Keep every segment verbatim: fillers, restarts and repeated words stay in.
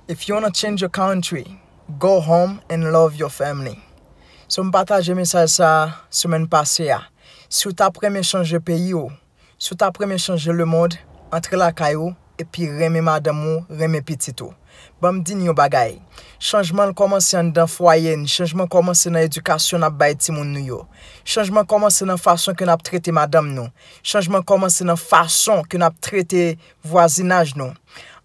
If you wanna change your country, go home and love your family. So m pataje mesaj sa semèn pase a. Si w t ap renmen chanje peyi w, si w t ap renmen chanje lemonn, antre lakay ou epi renmen madanm ou, renmen pitit ou. Ban m di n yon bagay. Chanjman l kòmanse anndan fwaye n, chanjman kòmanse nan edikasyon n ap bay timoun nou yo. Chanjman kòmanse nan fason ke n ap trete madanm nou. Chanjman kòmanse nan fason ke n ap trete vwazinaj nou.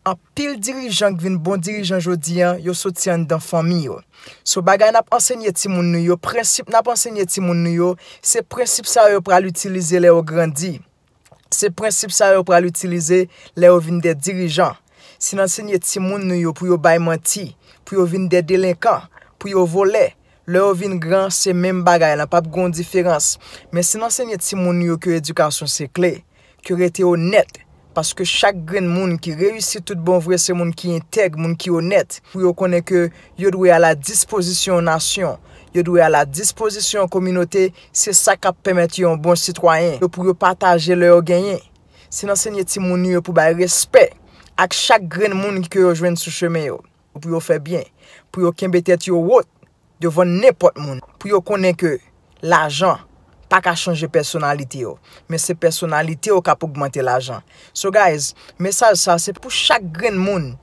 Anpil dirijan k vin bon dirijan jodi an, yo soti anndan fanmi yo. So bagay n ap ansenye timoun nou yo, prensip n ap ansenye timoun nou yo, se prensip sa yo pral itilize lè yo grandi. Se prensip sa yo pral itilize lè yo vin de dirijan. Si n ansenye timoun nou yo pou yo bay manti, pou yo vin de delenkan, pou yo vole, lè yo vin gran, se menm bagay la, p ap gen yon diferans. Men si n ansenye timoun nou yo ke edikasyon se kle, ke rete onèt, paske chak grenn moun ki reyisi tout bon vre se moun ki entèg, moun ki onèt, pou yo konnen ke yo dwe a la dispozisyon yon nasyon, yo dwe a la dispozisyon yon kominote, se sa k ap pèmèt yo yon bon sitwayen, yo pou yo pataje lè yo genyen. Si n ansenye timoun nou yo pou bay respè ak chak grenn moun ke yo jwenn sou chemen yo, pou yo fè byen, pou yo kenbe tèt yo wo devan nenpòt moun, pou yo konnen ke lajan pa ka chanje pèsonalite yo, men se pèsonalite yo k ap ogmante lajan. So guys, mesaj sa se pou chak grenn moun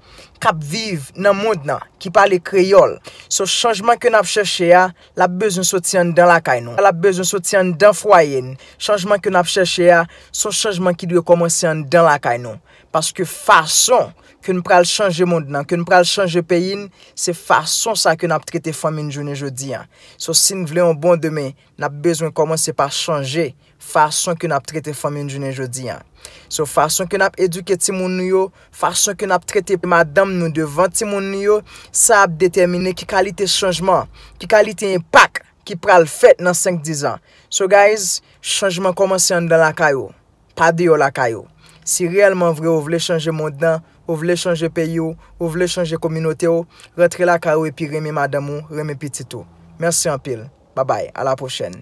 k ap viv nan mond nan, ki pale kreyòl. So chanjman ke n ap chèche a, l ap bezwen soti anndan lakay nou. L ap bezwen soti anndan fwaye n. Chanjman ke n ap chèche a, se yon chanjman ki dwe kòmanse anndan lakay nou. Paske fason ke n pral chanje mond nan, ke n pral chanje peyi n, se fason sa ke n ap trete fanmi n jounen jodi an. So si n vle yon bon demen, n ap bezwen kòmanse pa chanje fason ke n ap trete fanmi n jounen jodi an. So fason ke n ap edike timoun nou yo, fason ke n ap trete madanm nou devan timoun nou yo, sa ap detèmine ki kalite chanjman, ki kalite enpak ki pral fèt nan senk, diz an. So guys, chanjman kòmanse anndan lakay ou, pa deyò lakay ou. Si reyèlman vre ou vle chanje mond nan, ou vle chanje peyi w, ou vle chanje kominote w, rantre lakay ou epi renmen madanm ou, renmen pitit ou. Mèsi anpil. Babay, a la pwochèn.